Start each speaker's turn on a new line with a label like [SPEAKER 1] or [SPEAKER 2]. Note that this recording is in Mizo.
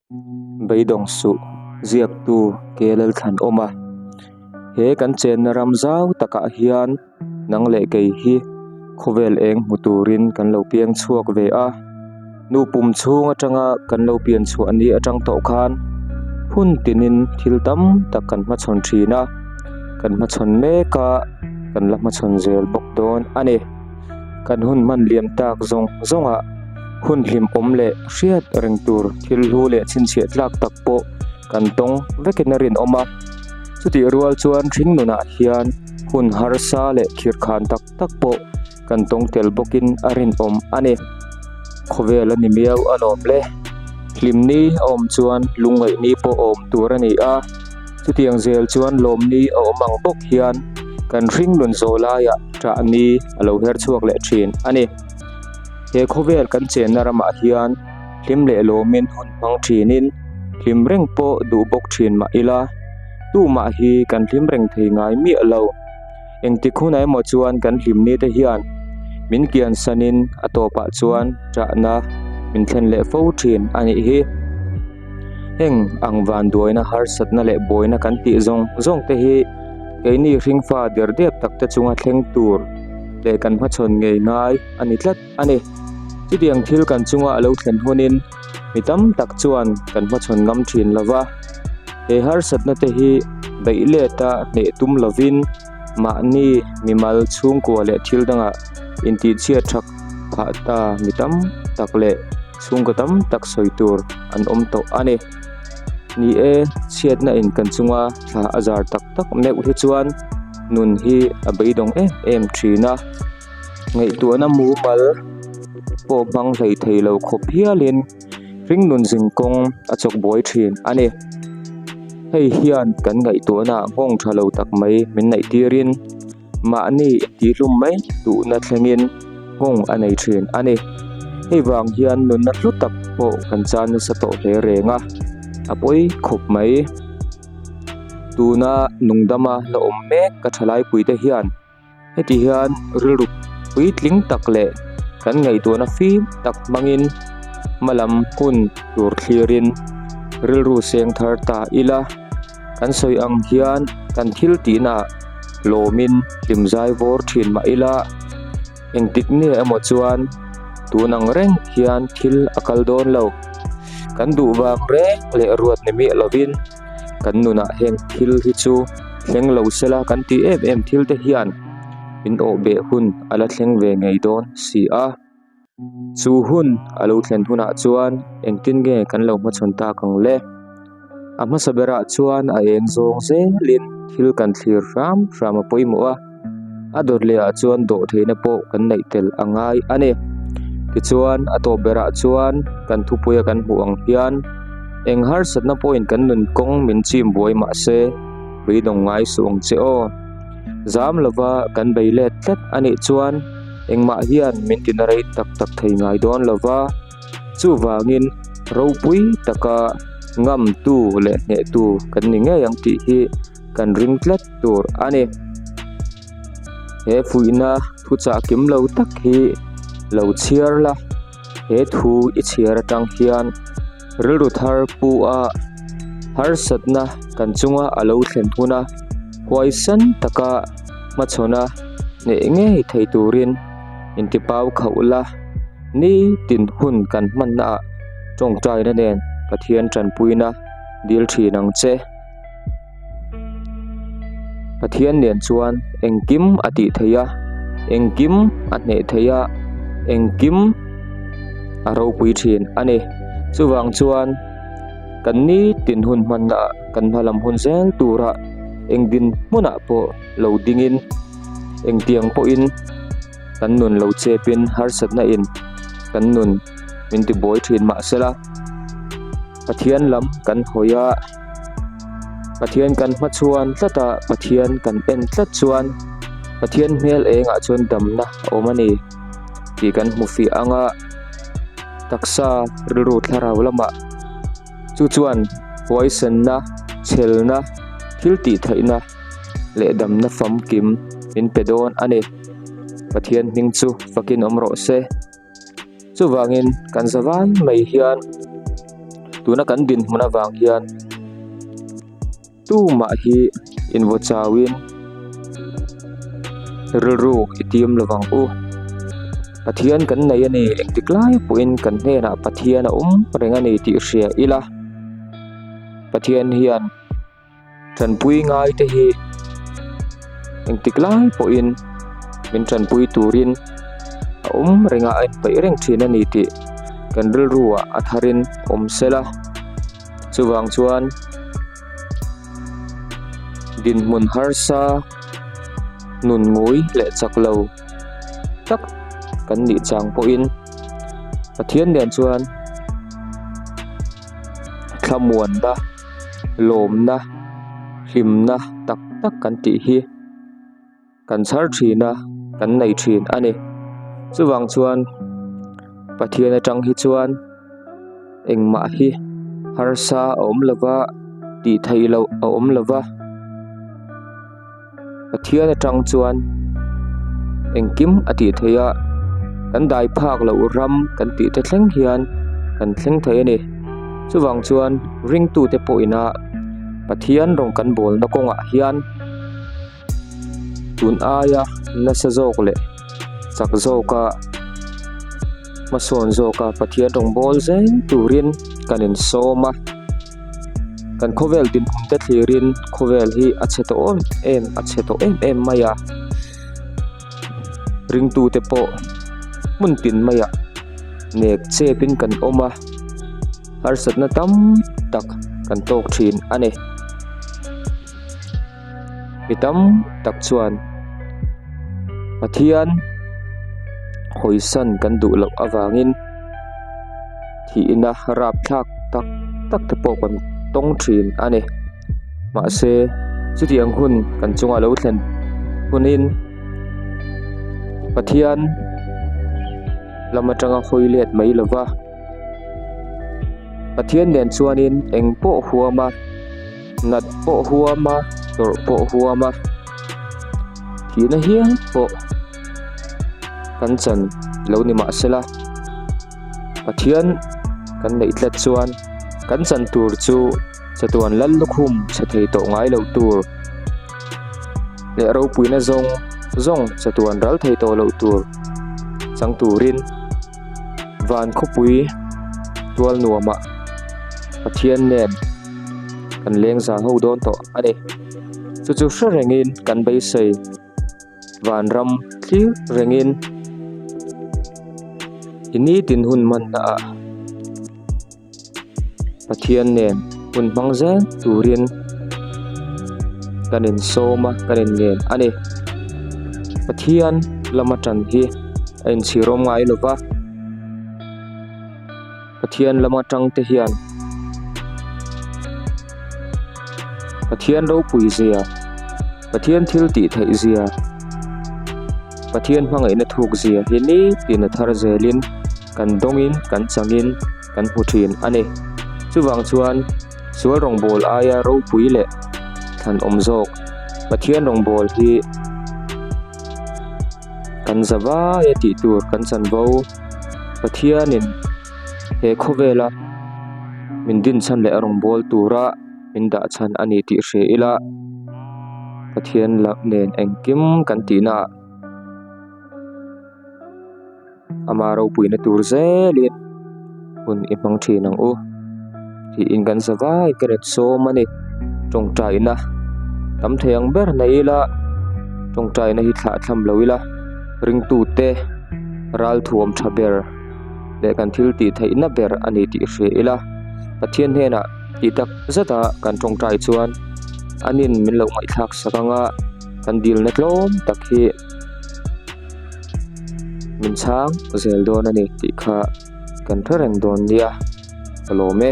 [SPEAKER 1] Beidawng suh, ziaktu ke Lalthlanawma. He kan chenna ram zau takah hian nang leh kei hi khawvel eng hmu turin kan lo piang chhuak ve a. Nu pum chhung atanga kan lo pian chhuah ni atang tawh khan hun tinin thil tam tak kan hmachhawn thin a, kan hmachhawn mek a, kan la hmachhawn zel bawk dawn a ni. Kan hun hman liam tak zawng zawngah hun hlimawm leh hriat reng tur thil hlu leh chhinchhiah tlak tak pawh kan tawng vekin a rinawm a. Chutih rual chuan hring nunah hian hun harsa leh khirkhan tak tak pawh kan tawng tel bawkin a rinawm a ni. Khawvel a ni miau alawm le. Hlimni a awm chuan lungngaihni pawh a awm tur a ni a. Chutiang zel chuan lawmni a awm ang bawk hian kan hring nun zawh laiah ṭahni a lo her chhuak leh ṭhin a ni. He khawvel kan chenna ramah hian hlim leh lawmin hun hmang ṭhinin hlim reng pawh duh bawk ṭhin mah ila tumah hi kan hlim reng thei ngai miah lo. Engtik hunah emaw chuan kan hlimni te hian min kian sanin a tawpah chuan ṭahna min thlen leh fo ṭhin a nih hi. Heng ang vanduaina harsatna leh buaina kan tih zawng zawng te hi keini hringfa der dep tak te chunga thleng tur leh kan hmachhawn ngei ngai a ni tlat a ni. Chutiang thil kan chunga a lo thlen hunin mi tam tak chuan kan hmachhawn ngam thin lo va, he harsatna te hi beih leta hneh tum lovin mahni mimal chhungkua leh thil dangah intihchhiat thak phah ta mi tam tak leh chhungkaw tam tak sawi tur an awm tawh a ni. Ni e, chhiatna in kan chunga thla a zar tak tak meuh hi chuan nun hi a beidawng em em thin a. Ngaihtuahna mumal pawh hmang hlei thei lo khawp hialin hring nun zin kawng a chawk buai thin a ni. Hei hian kan ngaihtuahna nghawng tha lo tak mai min neih tirin mahni tihhlum mai duhna thlengin nghawng a nei thin a ni. Hei vang hian nunna hlu tak pawh kan chan nasa tawh hle reng a, a pawi khawp mai. Tuna nungdama la awm mek ka thalaipui te hian. Heti hian rilru puitling tak leh kan ngaihtuahna fim tak hmangin hma lam hun tur thlirin rilru seng thar ta ila kan sawi ang hian kan thil tihnaah lawmin hlim zai vawr thin mah ila engtik nge emaw chuan tun ang reng hian thil a kal dawn lo kan duh vang reng leh ruat ni miah lovin. Kan nunah heng thil hi chu thleng lo sela kan tih em em thil te hian min awh beh hun a la thleng ve ngei dawn si a. Chu hun a lo thlen hunah chuan engtin nge kan lo hmachhawn tak ang le? A hmasa berah chuan a eng zawng zelin thil kan thlir hram hram a pawimawh a. A dawt leh ah chuan dawh theihna pawh kan neih tel a ngai a ni. Tichuan a tawp berah chuan kan thupui a kan hmuh ang hian eng harsatna pawhin kan nun kawng min chim buai mah se beidawng ngai suh ang che aw. Zam lova kan bei let tlat a nih chuan engmah hian min tina rei tak tak thei ngai dawn lova chuvangin ropui taka ngamtu leh hnehtu kan ni ngei ang tih hi kan ring tlat tur a ni. He fuihna thuchah kim lo tak hi lo chhiar la, he thu i chhiar atang hian rilru thar pu a harsatna kan chunga a lo thlen hun a, huaisan taka hmachhawn a hneh ngei thei turin intipau khauh la, nitin hun kan hmanna ah tawngtaina nen Pathian tanpuina dil thin ang che. Pathian nen chuan engkim a tih theih a, engkim a hneh theih a, engkim a ropui thin a ni. Chuvang chuan kan nitin hun hmanna ah kan hma lam hun zel turah eng dinhmunah pawh lo dingin engtiang pawhin kan nun lo chepin harsatna in kan nun min tibuai thin mahsela Pathian lam kan hawi a. Pathian kan hmachhuan tlat a, Pathian kan en tlat chuan Pathian hmel engah chuan damna a awm a ni tih kan hmu fiah ang a, taksa rilru thlarau lamah chu chuan huaisenna, chhelna, thil tih theihna leh damna famkim min pe dawn a ni. Pathian hming chu fakin awm rawh se. Chuvangin kan za vai mai hian. Tuna kan dinhmun avang hian tumah hi invaw chauin rilru i tim lovang u. Pathian kan nei a ni, engtik lai pawhin kan hnenah Pathian a awm reng a ni tih hria ila. Pathian hian Tanpui ngai te hi engtik lai pawhin min tanpui turin a awm reng a, a inpeih reng thin a ni tih kan rilru ah a tharin awm sela. Chuvang chuan dinhmun harsa nun ngui leh chak lo tak kan nih chang pawhin Pathian nen chuan thlamuanna lawmna hlimna tak tak kan tih hi kan chhar thin a kan nei thin a ni chuvang chuan Pathian atang hi chuan engmah hi harsa a awm lova tih theih loh a awm lova. Pathian atang chuan engkim a tih theih a kan dai phak loh ram kan tih te thleng hian kan thleng thei a ni chuvang chuan ringtute pawh ina Pathian rawng kan bawlna kawngah hian tun aia nasa zawk leh chak zawka hmasawn zawka Pathian rawng bawl zel turin kan insawm a. Kan khawvel dinhmun te thlirin khawvel hi a chhe tawh em em a chhe tawh em em mai a ringtute pawh hmun tin maiah nek chepin kan awm a harsatna tam tak kan tawk thin a ni mi tam tak chuan Pathian hawisan kan duh loh avangin thihna rapthlak tak tak te pawh kan tawng thin a ni mahse chutiang hun kan chunga lo thlen hunin Pathian lam atanga hawi let mai lova. Pathian nen chuanin eng pawh huam a nat pawh huam a tawrh pawh huam a thihna hial pawh kan chan lo ni mahsela Pathian kan neih tlat chuan kan chan tur chu chatuan lal lukhum chhe thei tawh ngai lo tur leh ropuina zawng zawng chatuan ral thei tawh loh tur chang turin. Van khawpui tual nuamah Pathian nen kan leng zang ho dawn tawh a ni. Chu chu hre rengin kan beisei vanram thlir rengin i nitin hun hmanna ah Pathian nen hun hmang zel turin kan insawm a kan inngen a ni. Pathian lama tan hi a inchhirawm ngai lo va Pathian lama tang te hian Pathian ropui zia Pathian thil tih theih zia Pathian hmangaihna thuk zia hi nitin a thar zelin. Kan dawngin kan changin kan hmu thin a ni. Chuvang chuan sual rawngbâwl aia ropui leh thlanawm zawk Pathian rawngbâwl hi kan za vai a tih tur kan chanvo. Pathianin he khawvela min dinchhan leh a rawngbâwl tura min dah chhan a ni tih hria ila Pathian nen engkim kan tihnaah. Ama ropuina tur zelin hun i hmang thin ang u tiin kan za vai ka ret sawm a ni tawngtaina tam thei ang ber nei ila tawngtaina hi thlah thlam lo ila ringtute ralthuam tha ber leh kan thil tih theihna ber a ni tih hria ila Pathian hnenah tih tak zeta kan tawngtai chuan anin min lo ngaihthlak sak anga kan dilna tlawm tak hi. Min chhang zel dawn a ni tih kha kan hre reng dawn nia ka lawm e.